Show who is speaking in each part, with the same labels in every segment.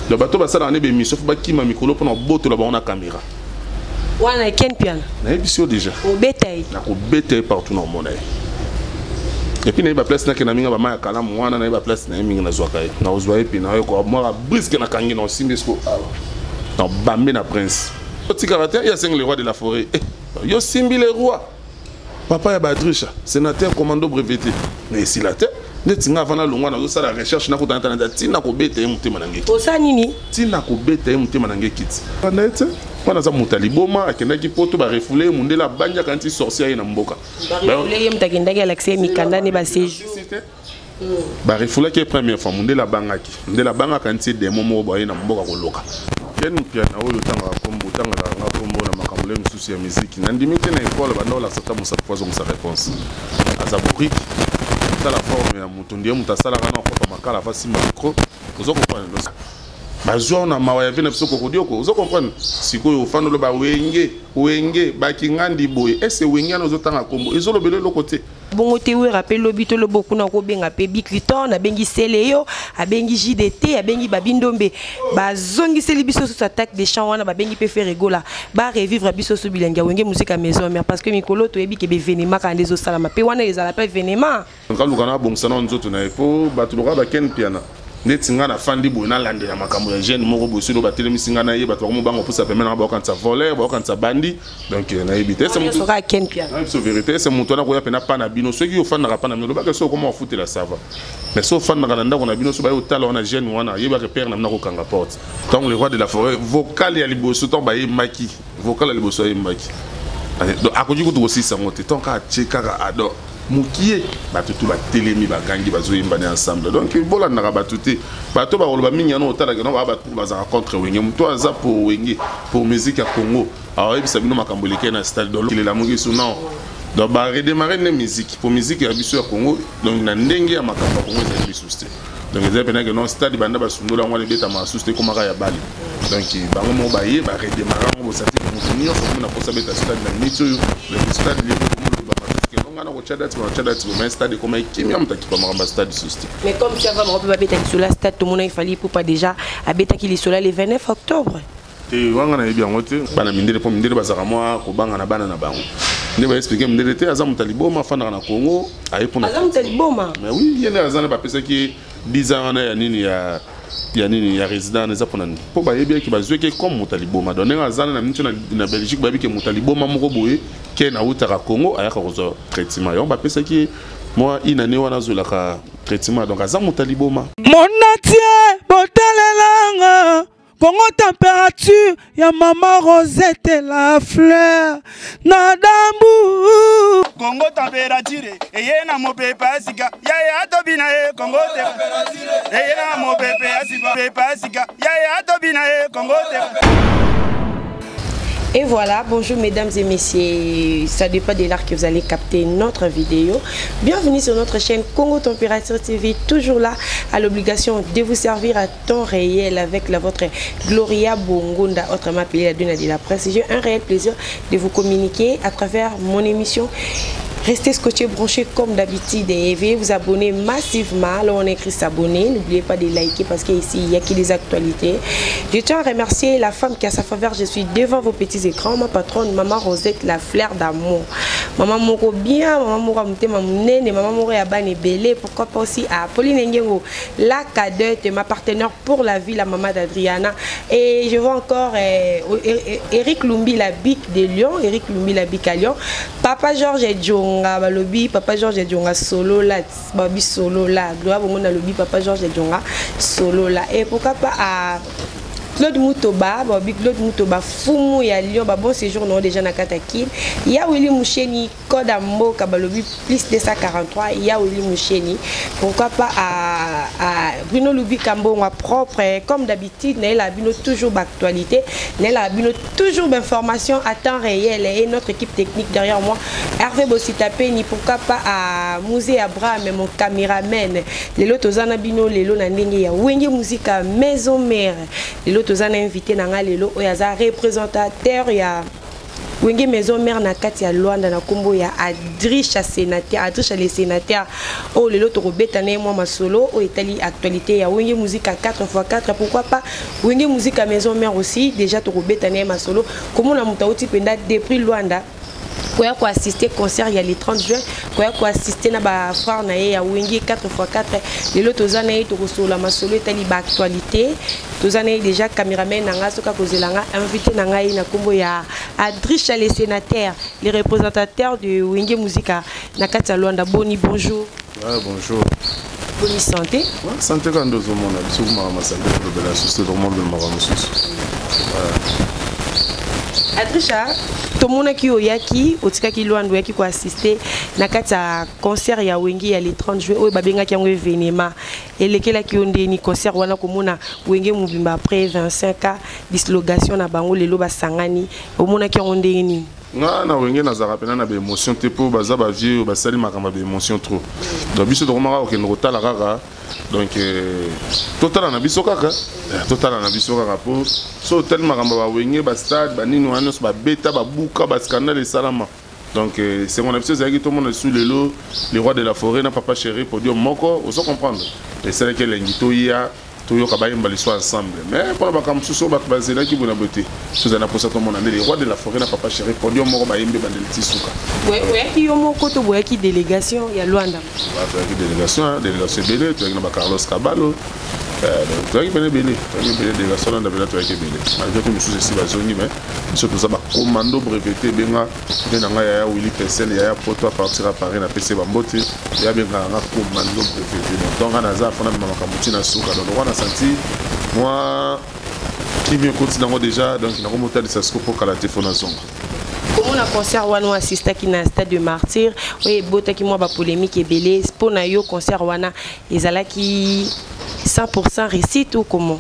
Speaker 1: Donc bato basalaka nde baémission fo bakima mikolo mpona kobotola bango na caméra.
Speaker 2: Wana Ken Piana.
Speaker 1: Nayebisi yo déjà.
Speaker 2: Obeta ye.
Speaker 1: Nakobeta ye partout na omona ye. Et puis nayeba place nakenda mingi, bama ya kalamu wana, nayeba place na ye mingi, nazwaka ye, nakozwa ye mpe nayoka mwaka briske, nakangi na osimbi esiko awa, na bambe na prince otikaka te. Ye asengi le roi de la forêt. Eh, yo simbi le roi, papa ya Badrisha, sénateur commando breveté na esila te. Neti nga avant nalongwa, nazosala recherche, nakutana tana ntina kobeta ye motema na nge.
Speaker 2: Osala nini?
Speaker 1: Ntina kobeta ye motema na nge kiti na ye te. Wana aza moto ya liboma, akendaki poto, barefouler ye, mondele abandiaka nti sorcier aye na mboka.
Speaker 2: Barefouler ye, moto akendaki alakisa ye mikanda ne baséjour.
Speaker 1: Barefoulaki ye première fois, mondele abangaki, mondele abangaka nti demo moko boye na mboka koloka. Ken Piana oyo otangaka kombo, otangaka nga kombo na makambo le mosusu ya miziki, nandimi te. Na ekole banda olakisa ta mosapi po azongisa réponse, aza bourrique. Tala forme ya moto, ndie moto asalaka na okota makala ava simba micro. Ozo comprendre? Bazwa na mawa ya vie na biso kokodioko. Ozo comprendre? Sikoyo ofanda oloba Wenge, Wenge bakingandi boye, ese Wenge wana ozotanga kombo ezolobela eloko te.
Speaker 2: Bongo te, Wera mpe lobi toloba kuna kobenga mpe Bicliton, abengi Seleyo, abengi JDT, abengi Babindombe, bazongiseli biso susu attaque des champs wana, babengi mpe Ferre Gola, barevivre biso su bilengi ya Wenge Musica Maison Mère, parce que mikolo toyebi ke baévénement kaka nde ezosalama mpe wana ezala mpe événement.
Speaker 1: Kaluka na abongisa na nzoto na ye mpo bato lokola baken Piana. Neti nga nafandi boye, nalandela makambo ya jeune moko boye, soki batelemisi nga na ye, bato bakomobanga kopusa pembeni nanga, bakokanisa voleur, bakokanisa bandi. Donc nayebi te biso vérité. Ese moto wana koya mpena pa na bino, soki ofandaka pa na bino, olobaka soki okoma ofutela, ça va. Mais soki ofandaka na ndako na bino, so baye otala wana jeune wana, ayebaka père na bino akokanga porte. Ntango le roi de la forêt, vocal ya liboso, ntango bayembaki vocal ya liboso, ayembaki, donc akoki kutu kosilisa yango te. Ntango kaka atie kaka ado mokie, bato tu batelemi, bagangi, bazoyemba ne ensemble. Donc bolandaka bato te, bato bakoloba mingi yana. Otalaka no baa bato bazalaka contre Wenge. Moto aza pour Wenge, pour musique ya Congo, aoyebisa bino makambo eleki na stade. Donc lelamoki so non. Donc baredémarre nde musique pour musique ya biso ya Congo. Donc na ndenge ya makambo ya Congo ezali lisusu te. Donc ezali mpena ke non, stade banda basundola yango wana, ebetama lisusu te, ekomaka ya bale. Donc bango moko baye baredémarre yango, bosati moto nyonso komi na posa beta stade na minute oyo. Le stade lelo komoloba nga na kotya date, bakotya date, mais stade ekoma ekimia, moto akipa makambo ya stade lisusu te.
Speaker 2: Mais comme tu avant bango mpe babeta lisolo ya stade, tomona Fally Ipupa déjà abetaki lisolo le 29 octobre.
Speaker 1: Te, wanga nayebi yango te. Bana mindele, mpo mindele bazalaka mwa kobanga na bana na bango nde baexpliquer mindele te. Aza moto ya liboma, afandaka na Congo, aye mpona
Speaker 2: Aza moto ya liboma?
Speaker 1: Mais oui, ye nde aza na bapesaki 10 ans wana ya nini, ya nini, ya résident wana. Eza mpona nini? Mpo bayebi eke bazwaki comme moto ya liboma. Donc ndenge aza na miniti na Belgique, bayebi ke moto ya liboma moko boye ke nautaka Congo, ayaka kozwa traitement. Yango bapesaki mwa inane wana azwelaka traitement. Donc aza moto ya liboma.
Speaker 3: Monatie botalelanga Kongo Température ya mama Rosette la fleur na dambu.
Speaker 4: Kongo Température eye na mopepe ya sika, yaya tobina ye. Kongo eye na mopepe ya sika, pepe ya sika, yaya tobina ye. Kongo.
Speaker 2: Et voilà, bonjour mesdames et messieurs, ça dépend de l'heure que vous allez capter notre vidéo. Bienvenue sur notre chaîne Congo Température TV, toujours là à l'obligation de vous servir à temps réel avec la votre Gloria Bongonda, autrement appelée la Duna de la presse. J'ai un réel plaisir de vous communiquer à travers mon émission. Restez scotchés, branchés comme d'habitude et veuillez vous abonner massivement. Là, on écrit s'abonner. N'oubliez pas de liker parce qu'ici, il n'y a que des actualités. Je tiens à remercier la femme qui, à sa faveur, je suis devant vos petits écrans. Ma patronne, Maman Rosette, la fleur d'amour. Maman moko bien, Maman moko motema monene, Maman moko ya bana ebele. Pourquoi pas aussi à Pauline Ngengo, la cadette, ma partenaire pour la vie, la maman d'Adriana. Et je vois encore Eric Lumbi, la bique de Lyon. Eric Lumbi, la bique à Lyon. Papa Georges Djonga, balobi, Papa Georges Djonga solo là, babi solo là. Gloire au monde lobi, Papa Georges Djonga solo là. Et pourquoi pas à Claude Moutoba, babi Claude Moutoba, Fumu ya Lyon, ba bon séjour non déjà na Katakil. Ya Willy Moucheni, code à Mboka, balobi plus 243, ya Willy Moucheni. Pourquoi pas à Bruno Loubi Kambonga propre, comme d'habitude, na bino toujours d'actualité, na bino toujours d'informations à temps réel et notre équipe technique derrière moi, Hervé Bossitapeni, pourquoi pas à Mouzé Abraham, mon caméraman. Lelo tozana bino lelo na ndenge ya Wenge Musica Maison Mère. Lelo tozana invité na nga lelo oyo aza représentateur ya Wenge Maison Mère na kati ya Luanda na kombo ya Adricha sénateur, Adricha le sénateur. Oyo lelo tokobeta na ye mwa masolo oyo etali actualité ya Wenge Musica 4x4, pourquoi pas Wenge Musica Maison Mère aussi. Déjà tokobeta na ye masolo komona moto auti mpenza depuis Luanda koya koassiste concert ya le 30 juin, koya koassiste na bafrère na ye ya Wenge 4x4. Lelo toza na ye, tokosolola masolo etali baactualité. Toza na ye déjà, cameraman na nga soki akozela nga invité na ngai na nkombo ya Adricha le sénateur, le représentateur de Wenge Musica na kati ya Luanda. Boni, bonjour.
Speaker 1: Ouais, bonjour.
Speaker 2: Boni santé?
Speaker 1: Ouais, santé kaka nde ozomona biso kumaka masante, kolobela susu te, tokomobela makambo mosusu.
Speaker 2: Adricha, tomonaki oyaki, otikaki Luanda, oyaki koassiste na kati ya concert ya Wenge ya le 30 juin oyo babengaki yango événement. Elekelaki yo ndeni concert wana, komona Wenge mobimba après 25 ans dislocation na bango, lelo basangani, omonaki yango ndenge nini?
Speaker 1: Nga na Wenge nazalaka mpena na baémotion te, mpo baza bavieux oyo basali makambo ya baémotion trop. Donc biso tokomaka kokende kotala kaka, donc totala na biso kaka, totala na biso kaka, mpo so otali makambo ya bawenge, bastade, banini wana nyonso babeta, babuka, bascandale esalama. Donc sengo na biso ezalaki tomona lisusu lelo le roi de la forêt na papa chéri podium moko, ozo comprendre, esalaki elengi. Toya toyoka bayemba liso ensemble, mais mpona makambo mosusu oyo bato bazelaki boye na boye te, tozali na mposa tomona nde le roi de la forêt na papa chéri podium moko, bayembi bandeli ti suka.
Speaker 2: Oyaki yo moko to boyaki délégation ya Luanda?
Speaker 1: Toyaki délégation, délégation ebele. Toyaki na bacarlos Kabalo, toyaki pene ebele, toyaki ebele, délégation Luanda mpena toyaki ebele, malgré to mosusu esi bazongi, mais biso toza bacommando breveté. Ebenga nde na ngai yaya Willi Pesel, yaya Poto à partir à Paris, napesi ye bambote. Ye abengaka nga commando breveté. Donc nga naza afana bima makambo ntina suka. Donc lokwa na santi mwa kimi ekoti nango déjà, donc nakomotalisa siko mpo kala te fo nazonga.
Speaker 2: Komona concert wana oassistaki na stade de Martyr, oyo ebotaki mwa bapolémique ebele, mpo na yo concert wana ezalaki 100% réussite ou comment?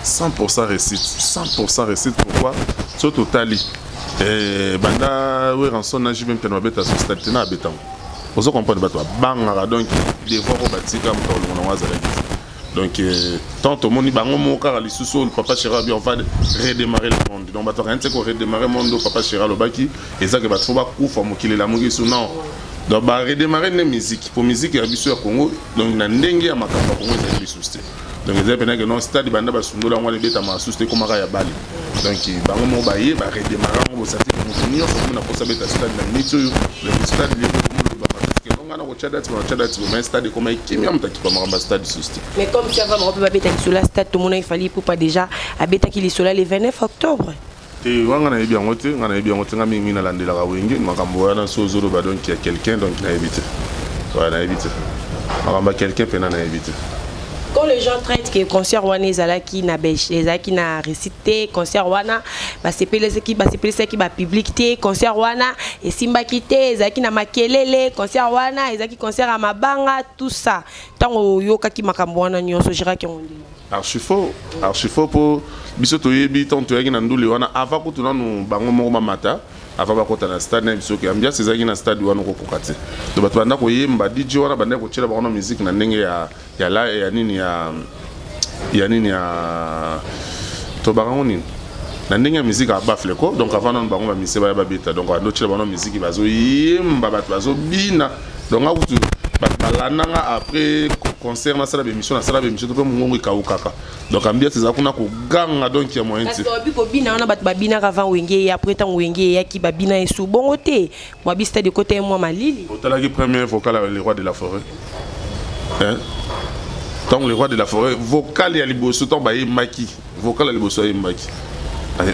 Speaker 1: 100% réussite, 100% réussite. Pourquoi? So totali banda Werrason na JB Mpiana babeta so stade te na abetango, ozo comprendre, bato babangaka. Donc devoir oyo batika, moto alongo nango azalaki te. Donc tant tomoni bango moko kaka lisusu oyo papa chéri abi on va redémarrer le monde, donc bato bakani te koredémarrer monde oyo papa chéri alobaki ezake bato fo bakufa, mokili elamoki so non. Donc baredémarrer nde musique, po musique ya biso ya Congo, donc na ndenge ya makambo ya Congo ezali lisusu te. Donc ezali mpena ke non, stade banda basundola yango wana ebetama lisusu te, ekomaka ya bale. Donc bango moko baye baredémarrer yango, bosati moto nyonso komi na posa beta stade na minute oyo. Donc stade lelo komolobama ke nga na kotya date, na kotya date, mais stade ekoma ekimia, moto akipa makambo ya stade lisusu te.
Speaker 2: Mais comme tu avant bango mpe babeta lisolo ya stade, tomonaki Fally Ipupa déjà abetaki lisolo le 29 octobre.
Speaker 1: Te, wanga nayebi yango te, nga nayebi yango te. Nga mingi nalandelaka Wenge. Makambo wana so ozoloba donc ya quelqu'un, donc nayebi te, ouais, nayebi te makambo ya quelqu'un mpena, nayebi te.
Speaker 2: Quand les gens traitent que concert wana ezalaki na ezalaki na réussite te, concert wana basepelisaki bapublic te, concert wana esimbaki te, ezalaki na makelele, concert wana ezalaki concert ya mabanga, tout ça, ntango oyokaki makambo wana nyonso, géraki yango ndenge?
Speaker 1: Archi faux, archi faux, mpo biso toyebi ntango toyaki na ndule wana, avant kutu nanu bango moko bamata, avant bakota na stade na biso, ke ambiance ezalaki na stade wana okokoka te. To bato banda koyemba, DJ wana banda kotiela bango na musique na ndenge ya la ya nini ya nini ya tobaka ngo nini, na ndenge ya musique ya baffle ko. Donc avant nanu bango bamise baya babeta, donc bando tiela bango musique, bazoyemba, bato bazobina. Donc nga kutu bato balandanga après concert, nasala bémission, nasala bémission to mpe mongongo ekawukaka. Donc ambiance eza kuna koganga, donc ya moyen te.
Speaker 2: Babi kobina wana, bato babinaka avant Wenge ye, après ntango Wenge eyaki, babina esu bongo te, mwabi stade ekota ye mwa malili.
Speaker 1: Otalaki premier vocal ya le roi de la forêt, hein? Ntango le roi de la forêt, vocal ya liboso, ntango bayembaki, vocal ya liboso ayembaki,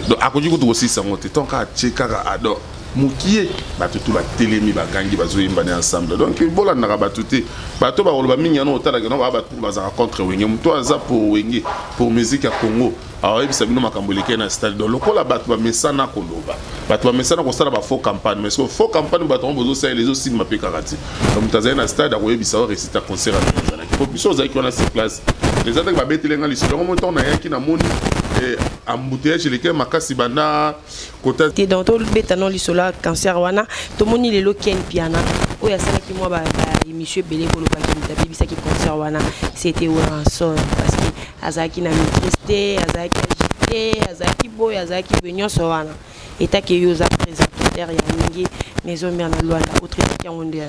Speaker 1: donc akoki kutu kosilisa yango te, ntango kaka atie kaka ado mokie, bato tu batelemi, bagangi, bazoyemba ne ensemble. Donc bolandaka bato te, bato bakoloba mingi yana. Otalaka no baa bato bazalaka contre Wenge, moto aza pour Wenge, pour musique ya Congo, aoyebisa bino makambo eleki na stade. Donc lokola bato bamesana koloba, bato bamesana kosala bafaux campagne, mais soki faux campagne bato yango bozosalela ezosimba mpe kaka te. Donc moto azali na stade akoyebisa o réussite ya concert ya ezalaki, po biso ozalaki wana sur place. Eza ndenge babeteli nga lisolo yango mo ntango nayaki, namoni embouteillage eleki makasi banda kota.
Speaker 2: Te, donc tobeta no lisolo ya concert wana. Tomoni lelo Ken Piana oyo asalaki mwa baémission ebele kolobaki moto abebisaki concert wana c'était Werrason, parce que azalaki na maîtrise te, azalaki agité, azalaki boye, azalaki boye, nyonso wana. Etake yo oza présent. chanteur ya Wenge Maison Mère na Luanda, otraitaki yango nde?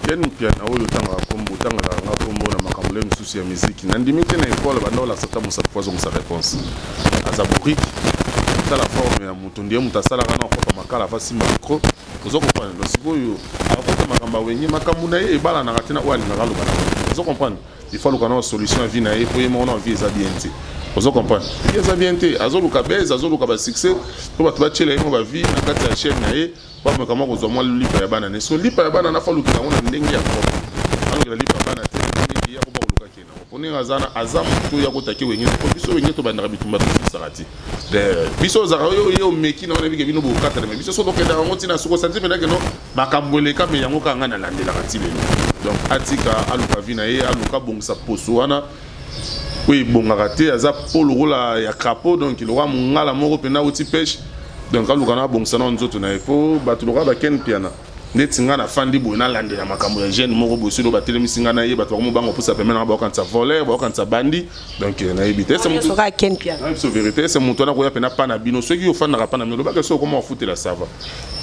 Speaker 1: Ken Mpiana oyo otangaka kombo, otangaka nga kombo na makambo le mosusu ya miziki, nandimi te. Na ekole banda olakisa ta mosapi po azongisa réponse. Aza bourrique. Tala forme ya moto, ndie moto asalaka na okota makala, ava simba micro. Ozo comprendre? Donc sikoyo akota makambo awenge, makambo na ye ebalanaka te na oyo alingaka aloba na ye. Ozo comprendre? Il faut aluka na solution ya vie na ye, po ye moko na vie eza bien te. Ozo comprendre? Vie eza bien te. Azoluka base, azoluka basuccès po bato batiela ye mo bavie na kati ya chaîne na ye, bameka mwa kozwa mwa lipa ya bana ne. So lipa ya bana na, faut alukela yango na ndenge ya propre. Alukela lipa ya bana te ndenge ya koba koluka ke nango, po ndenge aza na, aza motu ya kotaki Wenge. Po biso Wenge tobandaka bitumba, tobisaka te. Biso ozalaka oyo ye omeki na wana, ebike bino bokatana. Me biso so tokendaka yango ntina soko santi mpenza keno makambo eleka. Me yango kaka ngai nalandelaka ti lelo. Donc atika, aluka vie na ye, aluka abongisa poso wana oyo ebongaka te. Aza po lokola ya crapaud, donc lokola mongala moko mpenza auti pêche. Donc aluka na abongisa na nzoto na ye, po bato lokola baken Piana, neti ngai nafandi boye, nalandela makambo ya jeune moko boye, soki batelemisi ngai na ye, bato bakomobanga opusa pembeni nanga, baokanisa voleur, baokanisa bandi. Donc nayebi te. Biso vérité, ese moto wana koya mpena pa na bino. Soki ofandaka pa na bino, olobaka soki okoma ofutela, ça va.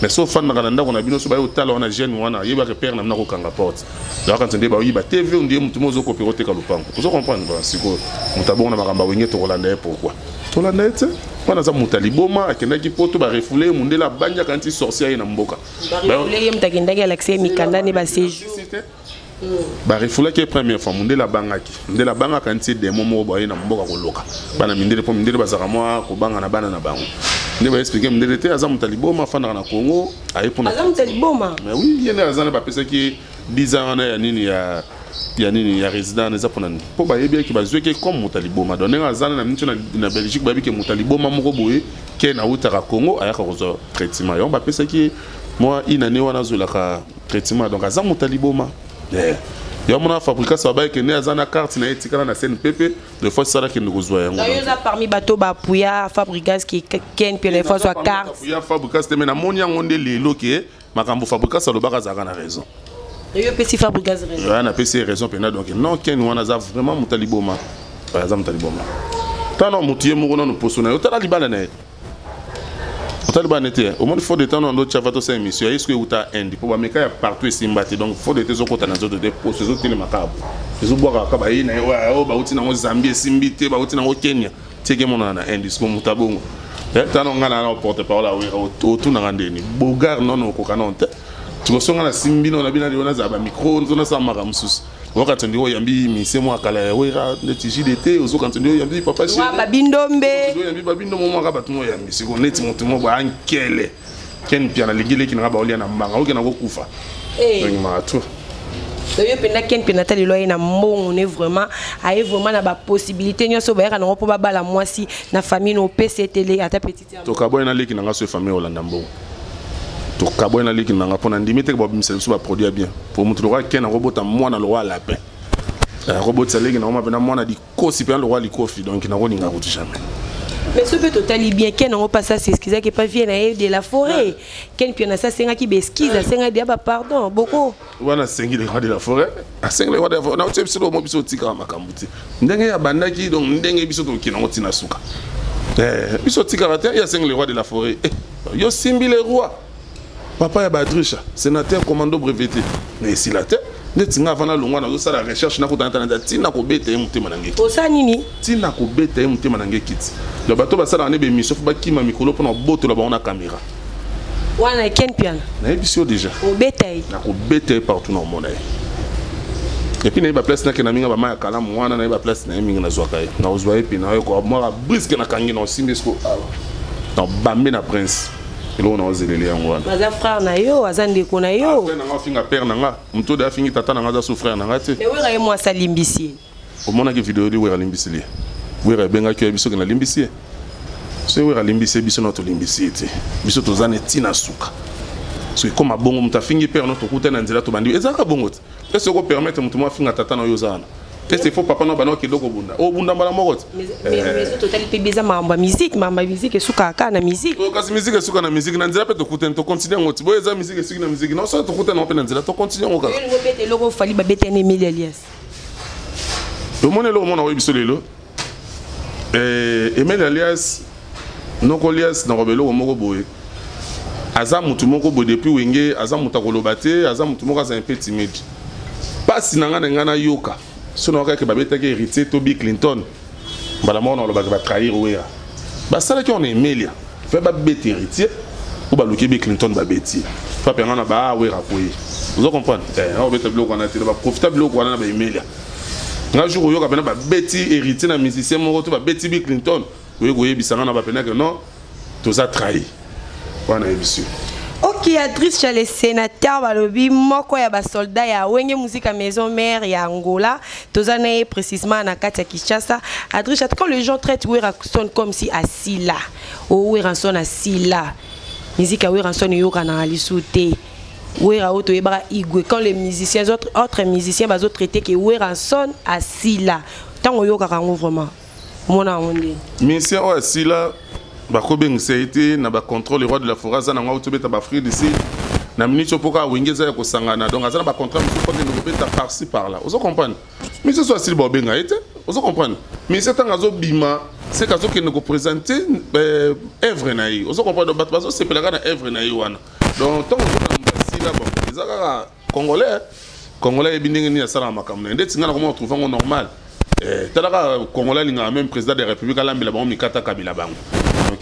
Speaker 1: Mais so ofandaka na ndako na bino, so baye otala wana jeune wana, yebaka père na bino akokanga porte, akanisa nde baoyiba TV, nde motu mo ozokopera oteka lopango. Ozo comprendre? Bon, sikoyo moto abongo na makambo awenge, tokolanda ye pourquoi? Tolanda ye te. Wana aza moto ya liboma. Akendaki poto, barefouler ye, mondele abandiaka nti sorcier aye na mboka.
Speaker 2: Barefouler ye, moto akendaki alakisa ye mikanda ne baséjour.
Speaker 1: Barefoulaki ye première fois, mondele abangaki, mondele abangaka nti demo moko boye na mboka koloka bana mindele, mpo mindele bazalaka mwa kobanga na bana na bango. Nde baexpliquer mondele te, aza moto ya liboma, afandaka na Congo, aye mpona
Speaker 2: Aza moto ya liboma?
Speaker 1: Mais oui, ye nde aza na, bapesaki ye 10 ans wana ya nini, ya nini, ya résident wana. Eza mpona nini? Mpo bayebi eke bazwaki ye comme moto ya liboma. Donc ndenge aza na niti na Belgique, bayebi ke moto ya liboma moko boye ke nautaka Congo, ayaka kozwa traitement. Yango bapesaki ye mwa inane wana azwelaka traitement. Donc aza moto ya liboma. Yo mona Fabricas, babayeke nde aza na carte na ye etikala na CNPP. Des fois sala kende kozwa yango.
Speaker 2: Yo oza parmi bato bapuya Fabricas ki Ken mpe na fois zwa carte?
Speaker 1: Ya Fabricas te, me namoni yango nde lelo ke makambo Fabricas alobaka, azalaka na raison.
Speaker 2: Yo opesi Fabricas raison?
Speaker 1: Ya, napesi ye raison mpenza. Donc non, Ken wana aza vraiment moto ya liboma, aza moto ya liboma. Tala motu ye moko nano, poso na ye, otala libala na ye, otali bana te. Omoni fond de temps ndo tiava tosala émission ya ye, soki euta Inde, mpo bameka ya partout esimba te. Donc fond de temps ezokota na nzoto te, poso ezotelema kaka bo, ezobwaka kaka. Baye na ye oyo bauti nango Zambie esimbi te, bauti nango Kenya, tieke monana na Inde. Siko moto abongo tano nga na porte parole awera, otunaka ndeni bogar nono okoka nano te. Tikoso nga nasimbi no na bino lelo, nazala bamicro, nzo nasala makambo mosusu. Okanisa ndenge oyambi mise mwa kala ya Wera neti JDT, ozokanisa ndenge oyambi papa.
Speaker 2: Babindombe.
Speaker 1: Oyambi babindombe, omwaka bato mo oyambi. Siko neti motu mo boye ankele Ken Pia, nalingi leki nanga baolia na mbanga, okenda kokufa. Donc maka
Speaker 2: Oyo mpenza Ken mpe nata lelo aye na mbongo ne, vraiment aye vraiment na bapossibilité nyonso bayaka nango mpo babala mwasi na famille na opesa etele ata petite.
Speaker 1: Tokaboye na leki nanga so famille olanda mbongo. Tokaboye na leki nanga mpo na ndimi teke babimisela biso baproduit ya bien. Po motu lokola Ken akobota mwana lokola lapin, akobotisa leki nango mpena mwana likosi mpena lokola likofi. Donc nakolinga kutu jamais.
Speaker 2: Mais soki mpe totali bien, Ken yango mpasi as'excusaki epa vie na ye de la forêt. Ken mpe na se asengaki baexcuse, asengaki deya bapardon boko.
Speaker 1: Wana asengi le roi de la forêt, asengi le roi de la forêt. Nauti biso lomo, biso otikaka makambo te ndenge ya bandaki. Donc ndenge biso tokokende yango ntina suka, biso otikaka te. Ye asengi le roi de la forêt, yo simbi le roi, papa ya Badrisha, sénateur commando breveté, mais esila te. Neti nga avant nalongwa, nazosala recherche, nakutana tana ntina kobeta ye motema na nge.
Speaker 2: Osala nini?
Speaker 1: Ntina kobeta ye motema na nge kiti. Donc bato basalaka ne bémission, faut bakima mikolo mpona kobotola bango na caméra.
Speaker 2: Wana Ken Piana?
Speaker 1: Nayebisi yo déjà.
Speaker 2: Obeta ye?
Speaker 1: Nakobeta ye partout na omona ye. Et puis nayeba place nakenda mingi, bama ya kalamu wana, nayeba place na ye mingi, nazwaka ye, nakozwa ye mpe nayoka mwaka briske, nakangi na osimbi esiko awa, na bambe na prince. Eloko na ozeleli yango wana.
Speaker 2: Aza frère na yo, aza ndeko na yo.
Speaker 1: Frère na nga afinga père na nga, moto oyo afingi tata na nga aza so frère na nga te.
Speaker 2: Mais Wera ye mwasi alimbisi ye.
Speaker 1: Omonaki video oli Wera alimbisili ye? Wera ebengaki yo biso ke nalimbisi ye. Soki Wera alimbisi ye, biso na tolimbisi ye te. Biso toza na ntina suka. Soki ekóma bongo, moto afingi père no, tokutani na nzela, tobandi, ezalaka bongo te. Ese okopermettre moto mo afinga tata na oyo oza wana? Ese faut papa no bana okende kobunda, obunda mbala moko te.
Speaker 2: Mais totali mpe eza makambo ya musique, makambo ya musique esukaka kaka na musique.
Speaker 1: Kasi musique esuka na musique, na nzela mpe tokutani, tocontinue yango ti boye. Eza musique esuki na musique? Non, soki tokutani yango mpe na nzela, tocontinue yango kaka.
Speaker 2: Obeta eloko ofali babeta na Emeli Alias.
Speaker 1: Omoni eloko mona oyebi biso lelo, Emeli alias noko Lias, nakoba eloko moko boye. Aza mutu moko boye depuis Wenge, aza mutu akoloba te, aza mutu moko aza un peu timide. Pasi na nga na nga nayoka so na kaka babetaki Héritier to Bill Clinton, mbala moko na olobaki batrahir Wera. Basalaki wana Emelia fe babeta Héritier po baluki Bill Clinton, babeti ye pape yanga na ba Wera koye. Ozo comprendre? Eh, obeta biloko wana te, baprofita biloko wana na baemelia. Nga jour oyoka pena babeti Héritier na musicien moko to babeti Bill Clinton, oye koyebisa nga na bapenake non, toza trahi wana, yebisi yo.
Speaker 2: Ok, Adrice, le sénateur, balobi moko ya basoldat ya Wenge Musica Maison Mère ya Angola, toza na ye précisément na kati ya Kinshasa. Adrice, quand les gens traitent Werrason comme si asila, o Werrason asila, musique ya Werrason eyokana lisusu te, Wera oyo toyebaka igwe, quand les musiciens, autres musiciens bazotraiter ke Werrason asila, ntango oyokaka yango vraiment, omona yango ndeni?
Speaker 1: Musicien oyo asila, bakobengisa ye te na bacontrôle. Roi de la forêt aza nango, auti obeta baAfrique du Sud na minute oyo, mpoka Wenge eza ya kosangana. Donc aza na bacontrat mosusu mpo akende kobeta par-ci par là. Ozo comprendre? Musicien so asili, baobenga ye te. Ozo comprendre? Musicien ntango azobima, seke azokende koprésente œuvre na ye. Ozo comprendre? Bato bazosepelaka na œuvre na ye wana. Donc ntango ozokana moto asila, bon, eza kaka Congolais. Congolais ayebi ndenge nini asalaka makambo na ye. Ndeti ngai nakoma kotrouve yango normal. Talaka, Congolais alingaka même président de la République alambela bango mikata, kabila bango. Donc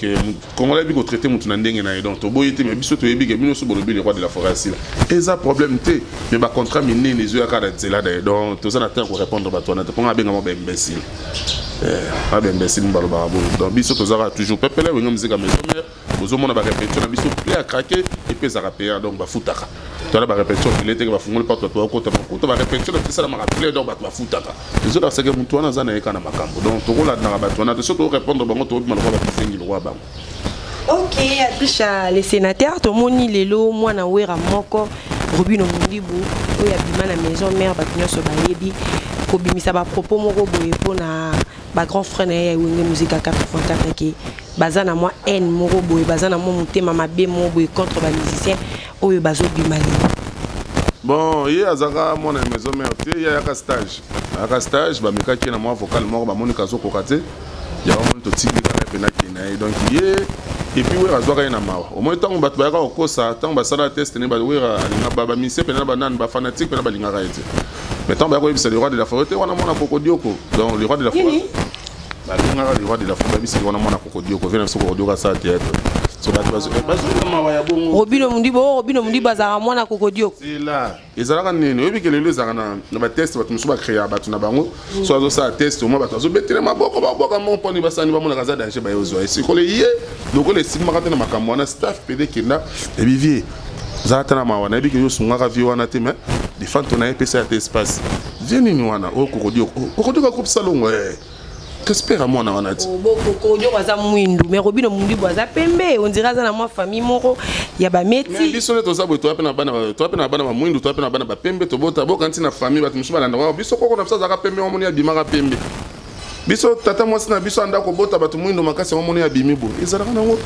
Speaker 1: Congolais ayebi kotraite motu na ndenge na ye. Donc toboyi te, mais biso toyebi ke bino so bolobi le roi de la forêt asila, eza problème te, mais bacontrat minene ezoyaka na nzela na ye. Donc toza na temps korépondre bato wana te, mponga abengama baimbécile, baimbécile balobaka boye. Donc biso tozalaka toujours pepele Wenge Musica Maison Mère. Bozomona barépétition na biso plein à craquer, epesaka paya. Donc bafutaka, toala barépétition pile teke bafungoli porte, bato bakota, bakuta barépétition na biso esalamaka plein. Donc bato bafutaka, ezolakisaka motu wana aza na ye kaka na makambo. Donc tokolandaka bato wana te. So tokorépondre bango, tokobima lokola bakisengi lokola bango.
Speaker 2: Ok, Adrisha le sénateur, tomoni lelo mwana Wera moko, Robino Mundibu, oyo abima na Maison Mère, bato nyonso bayebi, kobimisa bapropos moko boye mpona bagrand frère na ye ya Wenge Musica 4x4, ke baza na mwa haine moko boye, baza na mwa motema mabe moko boye contre bamusicien oyo bazobima lelo.
Speaker 1: Bon, ye azalaka mwana ya Maison Mère te. Ye ayaka stage, ayaka stage, bamekaki ye na mwa vocal moko, bamoni kazokoka te, yango moni totiki kaka mpe nakende na ye. Donc ye, et puis Wera azwaka ye na mawa. Omoi ntango bato bayaka kokosa, ntango basala test ne, Wera alinga bamusicien mpena, banani, bafanatique mpena balingaka ye te. Mais ntango baya koyebisa le roi de la forêt te, wana mwana Kokodioko. Donc le roi de la forêt balingaka le roi de la forêt, babisiki wana mwana Kokodioko, vie na biso Kokodioko asala théâtre. So bato bazwaka mawa ya bongo.
Speaker 2: Robino Mundibu oyo, Robino Mundibu azalaka mwana Kokodioko?
Speaker 1: Zela, ezalaka nini? Oyebi ke lelo ezalaka na batest, bato mosusu bacréa bato na bango. So azosala test, omoi bato azobetele maboko, babwaka mo mponi basani bamonaka aza danger, baye ozwa ye. Sikoyo ye lokola esimbaka te na makambo wana, staff pede kenda ebi vie zala ta na mawa. Nayebi ke yo osungaka vie wana te, mais defanto na ye epesa ya te espace vie nini wana oyo Kokodioko, Kokodioko groupe Salongo, respect ya mwana wana ti.
Speaker 2: Kokodioko aza mwindu, mais Robino Mundibu aza pembe. On dirait aza na mwa famille moko ya bameti.
Speaker 1: Biso nde toza boye, toya mpe na bana, toya mpe na bana bamwindu, toya mpe na bana bapembe. Tobota boka ntina famille, bato mosusu balanda biso. Koko na biso azalaka pembe, wamoni abimaka pembe. Biso tata mwasi na biso anda kobota bato mwindo makasi, yango moni abimi boye. Ezalaka nango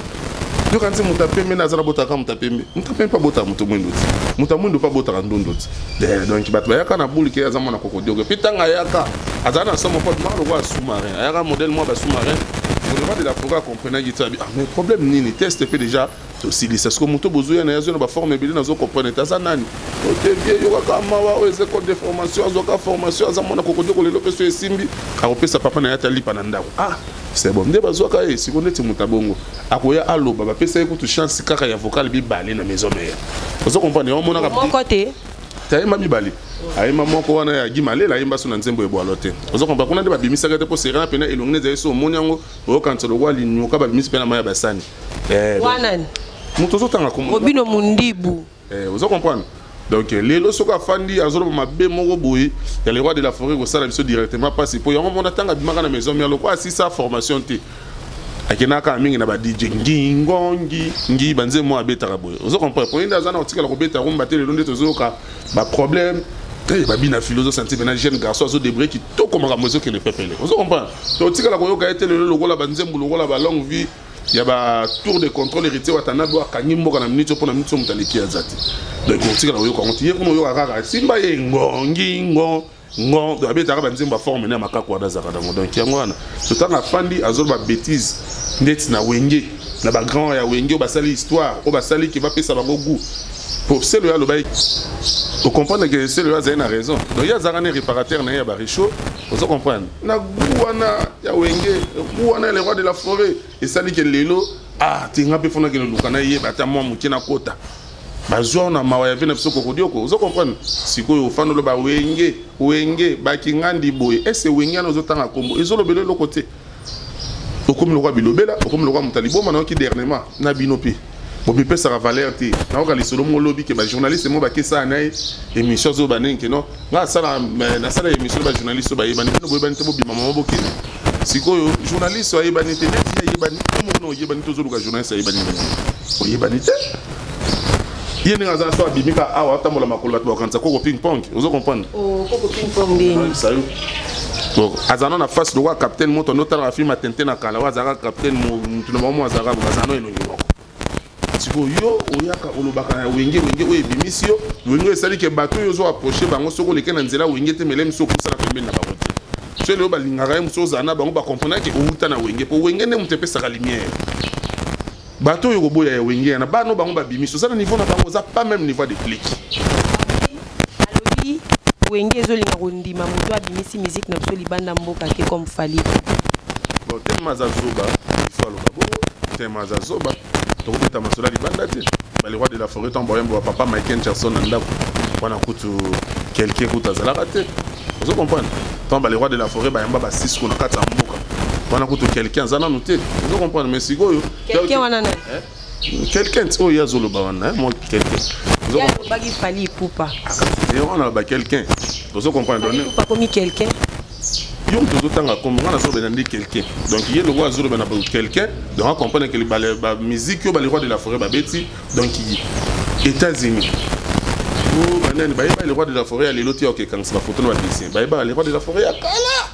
Speaker 1: yoka nti moto apembe nde aza na botaka moto apembe, moto apembe mpe abotaka moto mwindo ti, moto amwindo mpe abotaka ndundu ti. Donc bato bayaka na bulu ke aza mwana Kokodioko. Et puis ntango ayaka, azala na somo mpo abimaka lokola sous-marin, ayaka modèle mwa basous-marin. Le roi de la forêt acomprenaki ti abi: ah, mais problème nini? Test mpe déjà tosilisa. Siko moto bozoya na ye, azwi na baforme ebele, nazocomprendre te aza nani. Ote vie yokaka mawa, oyo eza école de formation, azwaka formation, aza mwana Kokodioko. Lelo mpe so esimbi, akopesa papa na ye ata lipa na ndako. Ah, c'est bon, nde bazwaka ye. Siko ndeti moto abongo akoya aloba, bapesa ye kutu chance kaka ya vocal mibale na Maison Mère. Ozo comprendre? Omonaka
Speaker 2: moko te.
Speaker 1: Ayemba mibale, ayemba moko wana ya Gimalela, ayemba so na nzembo ebwalo te. Ozo comprendre? Kuna nde babimisaka te, mpo serena pena elongi nde ezali so omoni yango, oyokanisa lokwa linyoka babimisi mpe na mai ya basani.
Speaker 2: Wana
Speaker 1: moto ozotanga.
Speaker 2: Robino Mundibu.
Speaker 1: Ozo comprendre? Donc lelo soki afandi azoloba mabe moko boye ya le roi de la forêt, kosala biso directement mpasi, mpo yango mona ntango abimaka na Maison Mère, lokwa asisa formation te, akendaka mingi na ba DJ ngingongi ngi banzembo abetaka boye. Ozo comprendre? Po ye nde aza na kotikala kobeta rumba te. Lelo nde tozoyoka baproblème babina filo, ozosentir pena jeune garçon azodébrouille kitoko, makambo ezokende pepele. Ozo comprendre? Totikala koyoka ye te lelo lokola banzembo lokola balongue vie ya batour de contrôle. Héritier Watanabe akangi mboka na miniti mpo na miniti oyo moto aleki aza te. Donc otikala koyoka yango te. Ye kuna oyoka kaka simba ye ngongi ngo ngo, donc abetaka banzembo baforme ne ya makako wana azalaka nango. Donc yango wana so ntango afandi azoloba bétise ndeti na Wenge. Na ba grand ya Wenge oyo basali histoire, oyo basali ke bapesa bango goût. Po Selo ya alobaki, ocomprendre que Selo oyo azali na raison. Donc ye azalaka ne réparateur na ye ya ba réchaud, ozo comprendre. Na goût wana ya Wenge, goût wana ya le roi de la forêt, esali ke lelo ah te nga mpe fona kende luka na yeba ata mwa moke na kota. Bazwa na mawa ya vie na biso kokodioko, ozo comprendre. Sikoyo ofanda oloba Wenge, Wenge, bakingandi boye, ese Wenge wana ozotanga kombo, ezolobela eloko te. Okomi lokwa bilobela, okomi lokwa moto liboma. Nayoki dernièrement na bino mpe bomipesaka valeur te. Nayoka lisolo moko lobi ke bajournaliste mo bakesala na ye émission, azoyoba ndenge ke non, nga asala, nasala émission na bajournaliste oyo bayebani, bino boyebani te, bobima mama bokende. Sikoyo journaliste oyo ayebani te, neti ye ayebani, yo moko na oyebani te, ozoluka journaliste ayebani ndenge oyebani te. Ye ndenge aza so abimi ka awa, atambola makolo, bato bakanisa koko ping pong, ozo comprendre.
Speaker 2: Oh, koko ping pong ndeni?
Speaker 1: Sayo bon, aza na face lokola capitaine moto ando otalaka film atente na kala oyo azalaka capitaine, mutu na bango mo azalaka boye, azala no elongi moko. Sikoyo yo oyaka olobaka na Wenge, Wenge oyo ebimisi yo, Wenge oyo esali ke bato oyo ozo approche bango, soki oleke na nzela Wenge te, mele miso okosala pembeni na bango te. So lelo balingaka ye mosu ozala na bango, bacomprendre ke outa na Wenge, po Wenge nde moto epesaka lumière. Bato oyo koboya ya Wenge yana bano bango babimisi, oza na niveau na bango, oza pas même niveau de clique.
Speaker 2: Alobi Wenge ezolinga kondima moto abimisi musique na biso libanda mboka te comme Fally.
Speaker 1: Bon, tellement aza zoba, il faut aloba bongo. Tellement aza zoba, tokobeta masolo ya libanda te. Ba le roi de la forêt, ntango bayemba ba papa Michael Jackson na ndako wana, kutu quelqu'un kutu azalaka te, ozo comprendre. Ntango ba le roi de la forêt bayamba basisco na kati ya mboka wana, kutu quelqu'un aza nanu te, ozo comprendre. Mais sikoyo
Speaker 2: quelqu'un wana nani?
Speaker 1: Quelqu'un oyo ye azoloba wana, moi quelqu'un.
Speaker 2: Ye alobaki Fally Ipupa.
Speaker 1: Ye wana aloba quelqu'un, ozo comprendre.
Speaker 2: Fally Ipupa komi quelqu'un?
Speaker 1: Yo moto ozotanga kombo, nga nazoloba nde quelqu'un. Donc ye longo azoloba na quelqu'un, donc acomprendre ke bamusique oyo ba le roi de la forêt babeti, donc États-Unis o banani bayeba le roi de la forêt ya lelo te, okekangisa bafoto na badessin, bayeba le roi de la forêt ya kala.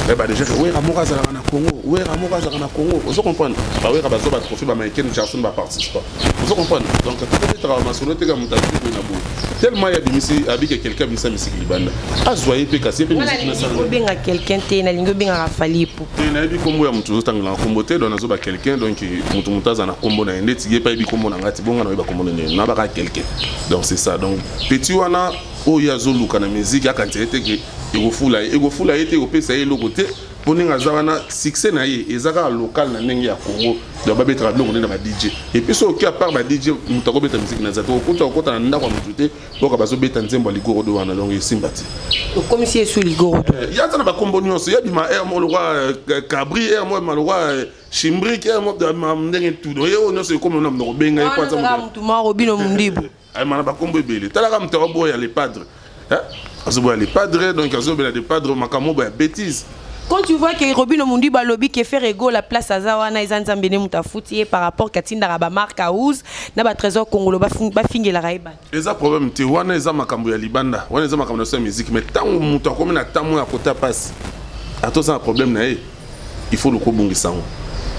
Speaker 1: Bayeba déjà ke Wera moko azalaka na Congo, Wera moko azalaka na Congo, ozo comprendre. Bawera bazwa batrophée, bamichael Jackson baparticipa, ozo comprendre. Donc tokobetaka masolo teka moto azwi boye na boye, tellement ye abimisi abike quelqu'un abimisa misiki libanda, azwa ye mpe kasi ye mpe
Speaker 2: misiki nasala. Obenga quelqu'un te, nalingi obengaka Fally Ipupa.
Speaker 1: Te, nayebi kombo ya moto ozotangelaka kombo te, donc nazoba quelqu'un. Donc moto aza na kombo na ye, ndeti ye mpe ayebi kombo na ngai ti bonga nayeba kombo na ndenge nabaka quelqu'un. Donc c'est ça. Donc petit wana oyo azoluka na musique, akanisa ye te ke ekofula ye, ekofula ye te, ekopesa ye eloko te, mpo ndenge aza wana, succès na ye eza kaka local na ndenge ya Congo. Donc babetaka biloko nde na ba DJ, et puis soki à part ba DJ, moto akobeta musique na eza te. Okuta okota na ndako ya motu te, boka bazobeta nzembo ya ligorodo wana, donc esimba te.
Speaker 2: Okomisi ye su ligorodo.
Speaker 1: Ye aza na bakombo nyonso, ye bima air mo lokwa cabri, air mo bima lokwa chimbrik, air mo bima ndenge tudo ye oyo nyonso ekomi na monoko benga ye po aza
Speaker 2: motu moko bino mundibu.
Speaker 1: Ayema na bakombo ebele. Talaka moto akoboya le padre, azoboya le padre, donc azobela le padre makambo ya bêtise.
Speaker 2: Quand tu vois que Robino Mundi balobi ke Ferre Gola place aza wana eza Nzambe ne mutu afuti ye par rapport katindaka ba marque house na ba Trésor Congolo bafingelaka ye bato.
Speaker 1: Eza problème te wana, eza makambo ya libanda wana, eza makambo na biso ya musique. Mais ntango moto akomi na ntango ya kota pasi, ata oza na problème na ye, il faut luka obongisa yango,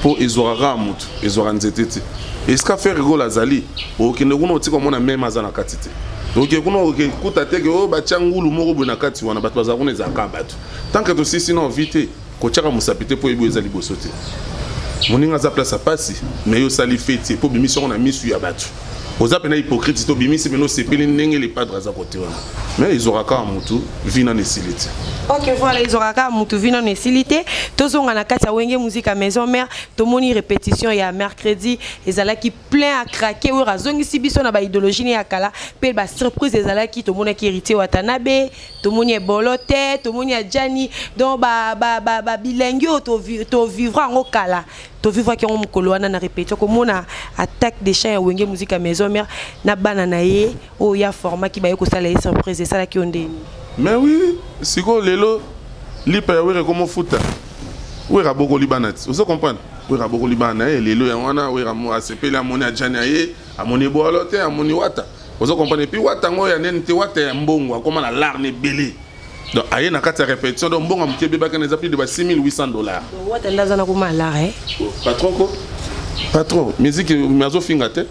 Speaker 1: mpo ezwaka kaka motu, ezwaka nzete te. Esika Ferre Gola azali, okende kuna otika omona meme aza na kati te. Oke kuna okekuta te ke oyo batya ngulu moko boye na kati wana, bato bazala kuna, ezalaka bato. Tant que tosisi na ovi te, kotiaka mosapi te, mpo oyebi oyo eza liboso te. Moninga aza place ya pasi, mais yo osali feti mpo obimisi yango na misu ya bato, oza mpena hypocrite te. Obimisi mpena, osepeli ndenge le padre aza kote wana, mais ezwaka kaka motu, vi nano esili te.
Speaker 2: Ok, voilà, ezwaka kaka motu, vi nano esili te. Tozonga na kati ya Wenge Musique Maison Mère. Tomoni répétition ya mercredi ezalaki plein à craquer, oyo azongisi biso na baidéologie ne ya kala, mpe basurprise ezalaki. Tomonaki Héritier Watanabe, tomoni Ebolo te, tomoni Adjani, donc babilengi oyo tovivre yango kala, tovivraki yango mokolo wana na répétition. Komona attaque des champs ya Wenge Musique ya Maison Mère na bana na ye oyo ya formaki baye kosala ye surprise, esalaki yo ndeni?
Speaker 1: Mais oui, sikoyo lelo lipa ya Wera ekomofuta, Wera abokoli bana ti, ozo comprendre. Wera abokoli bana na ye lelo, yango wana Wera asepeli, amoni Ajani ya ye, amoni Ebwalo te, amoni Wata, ozo comprendre. Et puis Wata yango ya nene te, Wata ya mbongo, akóma na larne ebele. Donc aye na kati ya répétition, donc mbongo ya moke ebebaki na eza plus de ba 6800 $.
Speaker 2: Wata nde aza na koma lare.
Speaker 1: Patron ko patron musique azofinga te.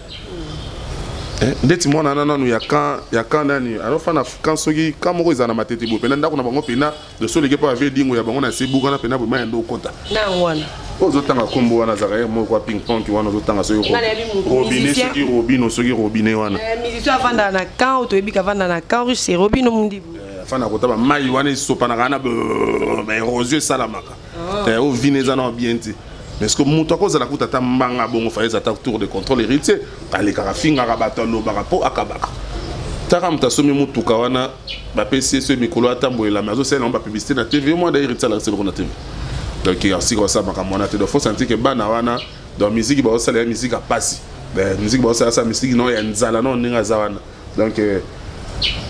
Speaker 1: Ndeti mwana wana nanu ya camp, ya camp nani, azofanda camp, soki camp moko ezala na Matete boye, mpena ndako na bango mpena de so oleki mpo avie dingo ya bango na se bukana mpena boye, maya nde okota.
Speaker 2: Na yango wana.
Speaker 1: Ozotanga nkombo wana, azalaka ye moko ya ping pong wana, ozotanga soki Robine, soki Robino, soki Robine wana.
Speaker 2: Musicien avandaka na camp oyo toyebi kavanda na camp russe, c'est Robino Mundibu.
Speaker 1: Afanda kota bamai wana esopanaka wana, baérosion esalamaka oyo vine eza na bien te. Mais ce que moto akozala kuta ata mbanga bongo, fa eza ata tour de contrôle. Héritier alekaka, fingaka bato, alobaka mpo akabaka. Taka moto asomi motuka wana, bapesi ye so mikolo atambolela, mais azosalela yango bapublicité na TV. Mwa da Héritier alakisi eloko na TV. Donc asika osala makambo wana te. Donc faut sentir ke bana wana, donc musique baosala ya musique ya pasi, musique baosala sa musique no ya nzala no ndenge aza wana. Donc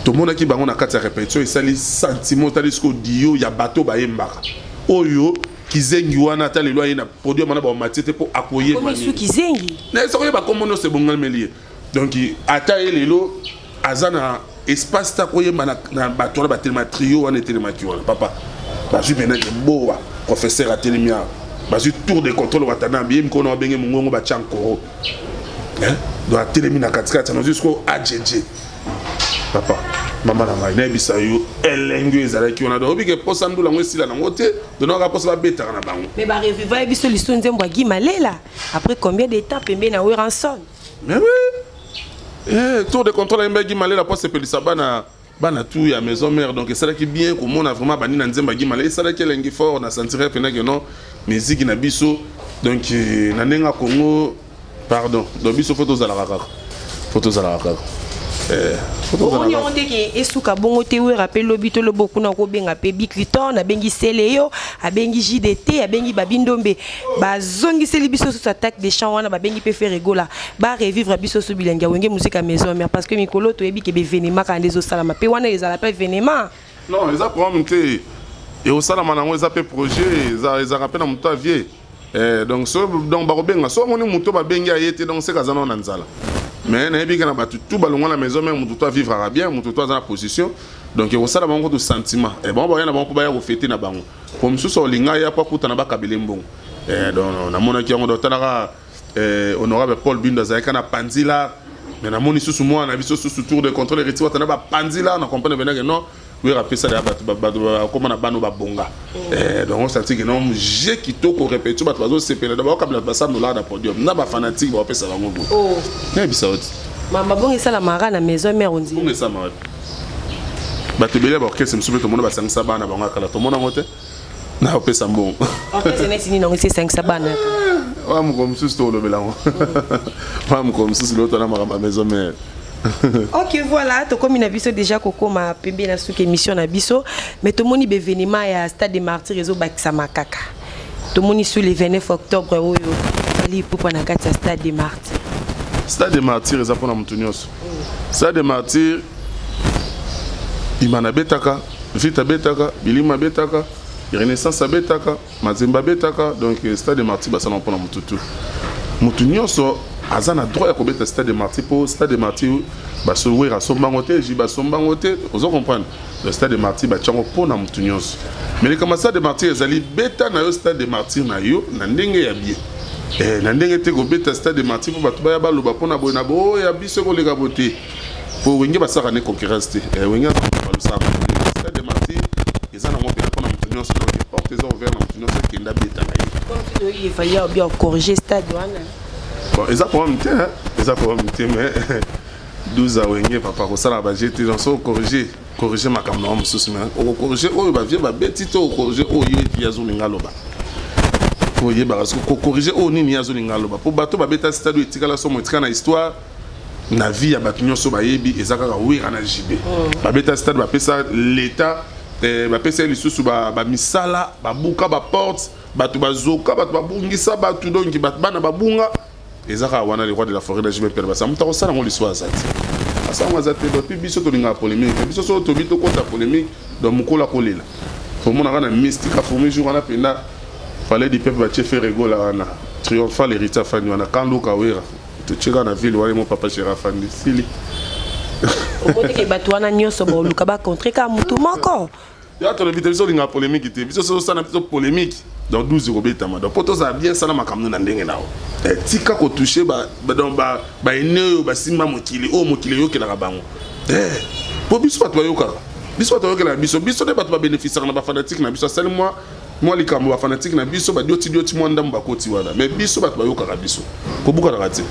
Speaker 1: tomonaki bango na kati ya répétition, esali sentiment. Otali sikoyo dio ya bato bayembaka oyo kizengi wana, ata lelo aye na podium wana, baomatie te mpo akoyeba.
Speaker 2: Kizengi.
Speaker 1: Soki oyeba kombo nyonso ebongameli ye. Donc ata ye lelo aza na espace te akoyemba na bato wana batelema. Trio wana etelemaki wana, papa, bazwi mpena bowa professeur atelemi awa, bazwi tour de contrôle watana ye mikolo na babenge mongongo, batya nkoro. Donc atelemi na katikati, nazwi sikoyo ajj papa, mama na ngai, nayebisa yo elengi oyo ezalaki wana. Donc obike mposa ndula yango esila nango te, donc kaka mposa babetaka na bango.
Speaker 2: Mais bareviva biso liso nzembo ya Guy Malela après combien de temps pembeni na Werrason?
Speaker 1: Mais oui, tour de contrôle ayemba Guy Malela mpo asepelisa bana, bana tout ya maison mère. Donc esalaki bien komona vraiment bandi na nzembo ya Guy Malela, esalaki elengi fort na sentire mpena ke non, musique na biso, donc na ndenge ya Congo, pardon, donc biso faut tozalaka kaka, faut tozalaka kaka.
Speaker 2: Omoni yango ndenge esuka bongo te. Wera mpe lobi toloba kuna kobenga mpe Bicliton, abengi Seleyo, abengi JDT, abengi Babindombe, bazongiseli biso susu attaque des champs wana, babengi mpe Ferre Gola, barevivre biso su bilenge ya Wenge Musica ya maison mère, parce que mikolo toyebi ke baévénement kaka nde ezosalama mpe wana, ezala mpe événement.
Speaker 1: Non, eza problème te, ekosalama nango, eza mpe projet, ezalaka mpe na moto avie. Donc so, donc bakobenga so omoni moto babengi aye te, donc seka aza nao na nzala. Mais nayebi ke na bato tout balongwa na maison mère, moto to avivraka bien, moto to aza na position. Donc ekosala bango kutu sentiment, bango baya na bango mpo baya kofêter na bango, po mosusu olinga ya po akutana bakabele mbongo. Donc namonaki yango, donc talaka honorable Paul Bindo azalaki na panzila, mais namoni susu mwana na biso susu tour de contrôle Héritier Watana bapanzila na comprendre venake non, wera apesa ya bato, bato bakóma na bano babonga. Donc osenti ke non, je kitoko, répétition, bato bazosepela, donc bakokabela ba 100 $ na podium na bafanatique, bakopesa bango boye, nayebisa oti.
Speaker 2: Mabongo esalamaka na maison mère ondi.
Speaker 1: Bongo esalamaka, bato ebele ya baorchestre mosusu mpe tomona basangisa bana bango ya kala, tomona yango te na kopesa mbongo.
Speaker 2: Orchestre neti nini yango esi esangisa bana?
Speaker 1: Wa mokolo mosusu tolobela yango, wa mokolo mosusu lelo tona makambo ya maison mère.
Speaker 2: Ok, voilà, tokomi na biso déjà kokóma pembe na suki émission na biso, mais tomoni baévénement ya stade de Martyr ezobakisama kaka. Tomoni sur le 29 octobre oyo Fally Ipupa na kati ya stade de Martyr.
Speaker 1: Stade de Martyr eza mpona motu nyonso. Stade de Martyr, Imana abetaka, Vite abetaka, Bilima abetaka, Renaissance abetaka, Mazembe abetaka. Donc stade de Martyr basala mpona motu tu, motu nyonso aza na droit ya kobeta stade de Martyr, mpo stade de Martyr basowera asombango te, ji basombango te, ozo comprendre. Le stade de Martyr batiango mpona motu nyonso. Mais likambo stade de Martyr ezali, beta na yo stade de Martyr na yo na ndenge ya bien, na ndenge te kobeta stade de Martyr mpo bato baya baloba mpona boye na boye ya biso ekoleka bo te, po Wenge basalaka ne concurrence te. Wenge balosaka stade de Martyr eza nango mpena mpona motu nyonso. Donc porte eza ouvert na motu nyonso, ekende abeta na
Speaker 2: ye. Efali bien corriger stade wana.
Speaker 1: Bon, eza problème te, eza problème te, mais 12 a Wenge, papa, kosala baje te. Donc so corriger, corriger makambo nango mosusu, mais okocorriger oyo bavie babeti te, okocorriger oyo ye azolinga aloba, oyebaka soki kocorriger oyo nini ye azolinga aloba, mpo bato babeta stade oyo etikala somo, etikala na histoire na vie ya bato nyonso bayebi, eza kaka Wera na JB babeta stade, bapesa l'état, bapesa ye lisusu bamisala, babuka baporte, bato bazoka, bato babungisa bato, donc bana babunga. Eza kaka wana le roi de la forêt na JB Mpiana basa. Moto akosala yango lisusu aza te, asala yango aza te. Donc mpe biso tolingaka polémique, biso so tobi tokɔta polémique, donc mokolo akolela, tomonaka na mystique afourmi jour wana mpenza palais du peuple, batie Ferre Gola wana triomphal, héritier afandi wana, kanluka Wera totieka na ville wana, mo papa chéri afandi sili.
Speaker 2: Omoteke bato wana nyonso baoluka bacontre kaka motu moko.
Speaker 1: Ya tolobi te, biso olingaka polémique te, biso sosala biso polémique, donc 12 ekobetama. Donc mpo tozala bien, sala makambo na ndenge na yo, tika kotouche donc baene oyo basimba mokili oyo, mokili eyokelaka bango, mpo biso bato bayokaka, biso bato bayokelaka biso, biso nde bato babénéficiaka na bafanatike na biso. Asali mwa Mwa likambo bafanatike na biso badiotidioti mwa ndambo bakoti wana, mais biso bato bayokaka biso kobukanaka te.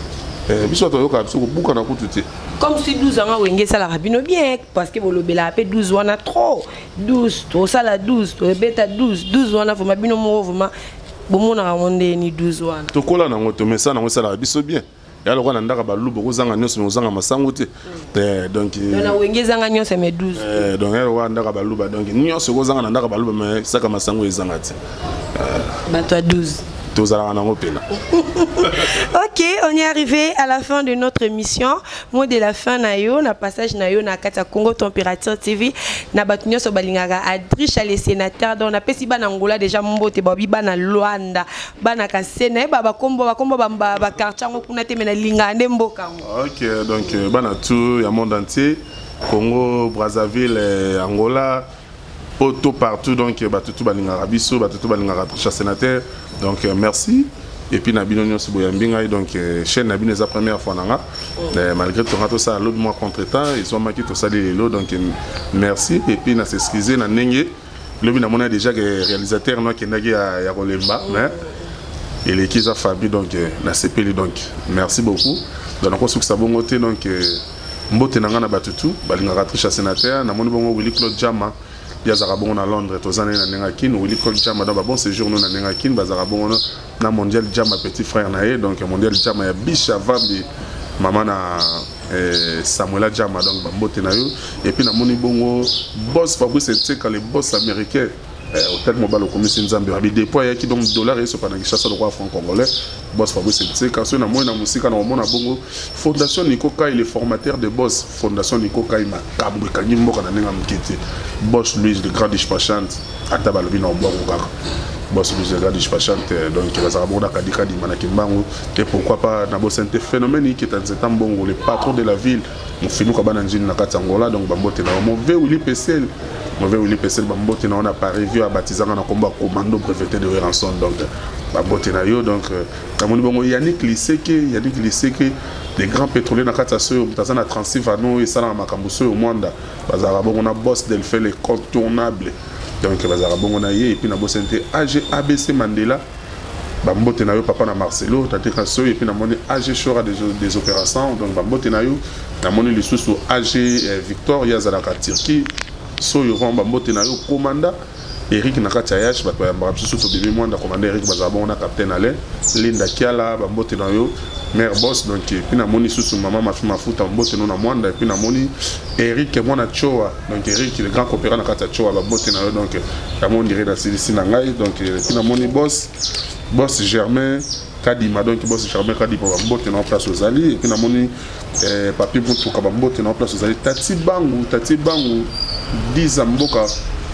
Speaker 1: Biso bato bayokaka biso kobukana kutu te.
Speaker 2: Comme si 12 yango Wenge esalaka bino bien, parce que bolobelaka mpe 12 wana trop. 12 tosala, 12 tobeta, 12 12 wana vraiment bino moko vraiment bomonaka yango ndeni 12 wana?
Speaker 1: Tokola nango, tomesana nango, esalaka biso bien. Ya lokola na ndaka baluba, kozanga nyonso mais ozanga masango te. Donc
Speaker 2: na Wenge ezanga nyonso mais 12.
Speaker 1: Donc ya lokola ndaka baluba, donc nyonso ekozanga na ndaka baluba, mais saka masango ezanga te.
Speaker 2: Bato ya 12.
Speaker 1: Tozalaka nango mpena.
Speaker 2: Ok, on est arrivé à la fin de notre émission. Mot de la fin na yo, na passage na yo na kati ya Congo Température TV, na bato nyonso balingaka Adricha le sénateur. Donc napesi bana Angola déjà mbote, babi bana Luanda, bana Kasena, yeba bakombo bakombo baquartier yango kuna te, mais nalingaka nde mboka yango.
Speaker 1: Ok, donc bana tout ya monde entier, Congo Brazzaville, Angola, poto, partout, donc bato tu balingaka biso, bato tu balingaka Adricha sénateur, donc merci. Et puis na bino nyonso boyambi ngai, donc chaîne na bino eza première fois na nga, malgré tonga tosala lobi mwa contretemps ezwamaki, tosali lelo, donc merci. Et puis na s'excuse na ndenge lobi namoni déjà que réalisateur no akendaki ya kolemba, mais eleki eza Fabi, donc nasepeli, donc merci beaucoup. Donc nakosukisa bongo te, donc mbote na ngai na bato tu balingaka Trisha sénateur. Namoni bongo Willy Claude Jama, ye azalaka bongo na Londres, toza naye na ndenge ya Kine. Willy Claude Jama, donc babon séjour no na ndenge ya Kine. Bazalaka bongo na Mondial Jama, petit frère na ye, donc Mondial Jama ya Bisha Vambi, mama na Samuela Jama, donc bambote na yo. Et puis namoni bongo boss Fabrice Etseka, le boss américain, hotel mobile okomisi Nzambe abi depuis ayaki, donc dollar esopa na Kinshasa lokola franc congolais. Boss Fabrice Etseka, soki namoni na mosika na komona bongo Fondation Nico Kai, le formateur de boss, Fondation Nico Kai, makambo ekangi mboka na ndenge ya moke te. Boss Louise le grand dispachante, ata balobi na obwako kaka, boss Louise le grand dispachante, donc bazalaka bongo na kadikadima na Kimbangu. Et pourquoi pas na bosani te phénomène Iketa Nzeta Mbongo, le patron de la ville, mofinuka bana njini na kati ya Angola, donc bambote na mauvais Willy Pesel, mauvais Willy Pesel, bambote na wana Paris, vieux abatizanga na kombo ya commando breveté de Werrason, donc bambote na yo. Donc namoni bongo Yannick Liseke, Yannick Liseke les grands pétroliers na kati ya soyo, moto aza na Transivano, esalaka makambo soyo Mwanda, bazalaka bongo na boss Delphin le contournable, donc bazalaka bongo na ye. Et puis nabosani te AG ABC Mandela, bambote na yo papa na Marcelo tateka soyo. Et puis namoni AG Shora des opérations, donc bambote na yo. Namoni lisusu AG Victor, ye azalaka Turquie, soyo vraiment bambote na yo. Komanda Eric na kati ya Yash, bato bayambaka biso tobimi Mwanda, komanda Eric, bazala bongo na capitaine Alain Linda Kiala, bambote na yo mare boss. Donc et puis namoni susu mama Mafi Mafuta, mbote no na Mwanda. Et puis namoni Eric mwana Choa, donc Eric le grand coopérant na kati ya Choa, bambote na yo. Donc yango ondire nasilisi na ngai. Donc et puis namoni boss Germain Kadima, donc boss Germain Kadima, bambote na place ozali. Et puis namoni Papi Mutuka, bambote na place ozali. Tati Bangu, Tati Bangu 10 mboka,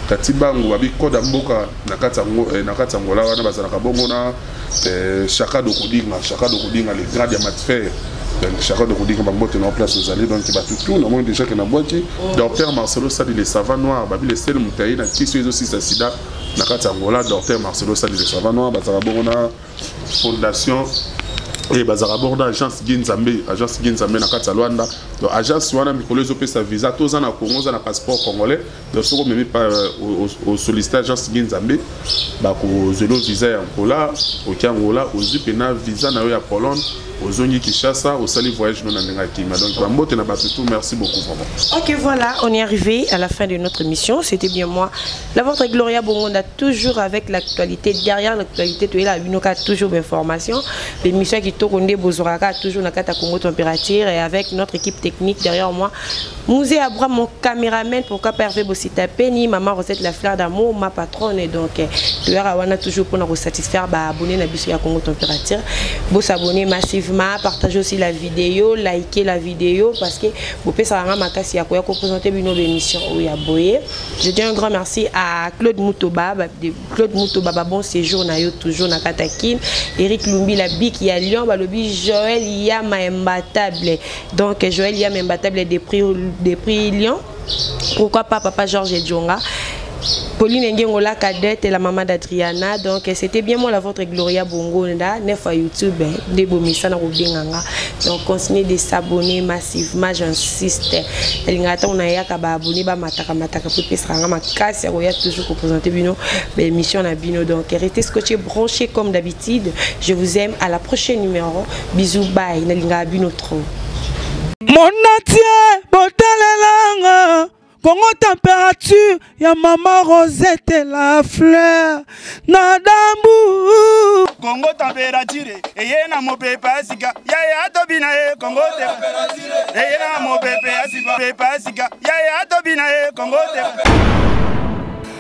Speaker 1: Tati Bangu babi koda mboka na kati na kati ya Ngola wana, bazalaka bongo na Chaka Dokodinga, Chaka Dokodinga le grand diamant fer, donc Chaka Dokodinga, bambote na place ozali. Donc bato tout namoni déjà ke nabwaki. Docteur Marcelo Sadi le savant noir, babi le sel moto aye na kisi oyo ezosisa sida na kati ya Angola, docteur Marcelo Sadi le savant noir, bazalaka bongo na fondation e bazalaka bongo na agence Ginzambe, agence Ginzambe na kati ya Lwanda. Donc agence wana mikolo ezopesa visa, toza na Congo, oza na passeport congolais, donc soki omemi osollicite agence Ginzambe, bakozwela visa ya Angola, oki Angola, ozwi mpena visa na yo ya Pologne, ozongi Kinshasa, osali voyage no na ndenge ya kimia. Donc bambote na bato tout, merci beaucoup vraiment.
Speaker 2: Ok, voilà, on est arrivé à la fin de notre émission. C'était bien moi, la vôtre Gloria Bongonda, toujours avec l'actualité. Derrière l'actualité, tu es là, binoka toujours d'informations. L'émission qui tourne bozoraka toujours na kata Congo Température et avec notre équipe technique derrière moi. Mouzé Abraham, mon caméraman, pourquoi pas Hervé Bossita Penny, maman Rosette la fleur d'amour, ma patronne. Et donc, tu es toujours pour nous satisfaire, bah, abonner na biso ya Congo Température. Vous s'abonner massivement, partager aussi la vidéo, liker la vidéo parce que vous pouvez savoir ma casse ya ko présenter une émission où ya boye. Je dis un grand merci à Claude Moutoba, Claude Moutoba, bah, bon séjour na yo toujours na Katakin, Eric Lumbi la bic ya Lyon, balobi Joël Yama imbattable. Donc Joël Yama imbattable des prix Lyon. Pourquoi pas papa Georges Djonga. Pauline Ngengo, la cadette et la maman d'Adriana. Donc, c'était bien moi, la vôtre Gloria Bongonda, 9 à YouTube, hein, de Bomissa na Robenganga. Donc, continuez de s'abonner massivement, j'insiste. Elingata, on a yaka ba abonné, ba mataka mataka, pour pesranga ma casse, ya toujours pour présenter bino, ba émission na bino. Donc, restez scotchés, branchés comme d'habitude. Je vous aime. À la prochaine numéro. Bisous, bye. Nalinga bino trop.
Speaker 3: Mon entier, botalelanga. Congo température ya mama Rosette la fleur na dambu.
Speaker 4: Congo température eye na mopepe ya sika yaya tobina ye Congo température eye na mopepe ya sika yaya tobina ye Congo température.